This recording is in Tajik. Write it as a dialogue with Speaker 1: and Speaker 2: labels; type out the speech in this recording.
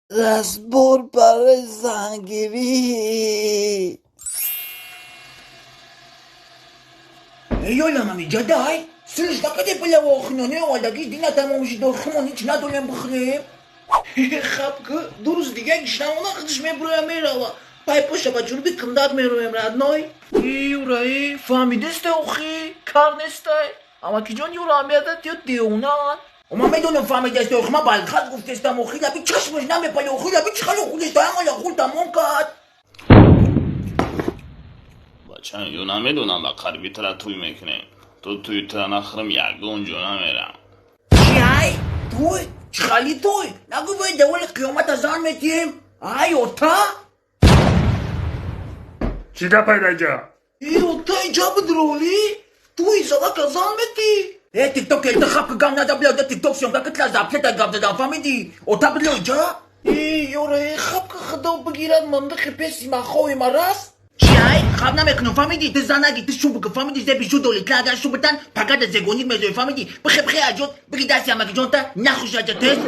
Speaker 1: Разбор барои зангирӣ.
Speaker 2: Ёлам ами ҷадай, силш накаде пилава охиноне овардаги дина тамом шид, хумон ҳеч надорем бихӯрем. Хаб ки 2 рӯз дига гишнамона худш мебуроя мерава. Пайпоша ба ҷунуби кандак мероем, родной. Юраи, фаҳмидесте охи, кар нестай. Амакиҷон юра амияда тиё девонаан. Ман медонам фаҳмидесте охи, ман балхат гуфтестам охи, лаби чашмаш намепали охи, лаби чӣ хеле худеста амала хул тамом кард.
Speaker 3: Бачам, ё намедонам ба қариби тара тӯй мекунем. То тӯи тара нахӯрам, ягон ҷо намерам.
Speaker 2: Чи ай? Тӯй? Чӣ хали тӯй? Нагӯ бояд деволи қиёмата зан метиҳем? Ай, ота?
Speaker 4: Чӣ гапай даҷа?
Speaker 2: Э, ота, иҷа бидроли? Тӯй залака зан метӣ? Э, тикток келта хаб гам нада бля, да тикток съёмка китла заплета гап задам, фаҳмидӣ? Ота бидло иҷа? Э, ёра, э, хаб ка худо бигирад мандихи песи махови марас? Чи ай? Хаб намекунам, фаҳмидӣ? Ту занаги, ту шу бикун, фаҳмидӣ? Зеби шу доли, тла агар шу битан, пагада зегонит мезои, фаҳмидӣ? Бихе, бихе аҷот, биги дасти амакиҷонта, нахуш аҷа тез.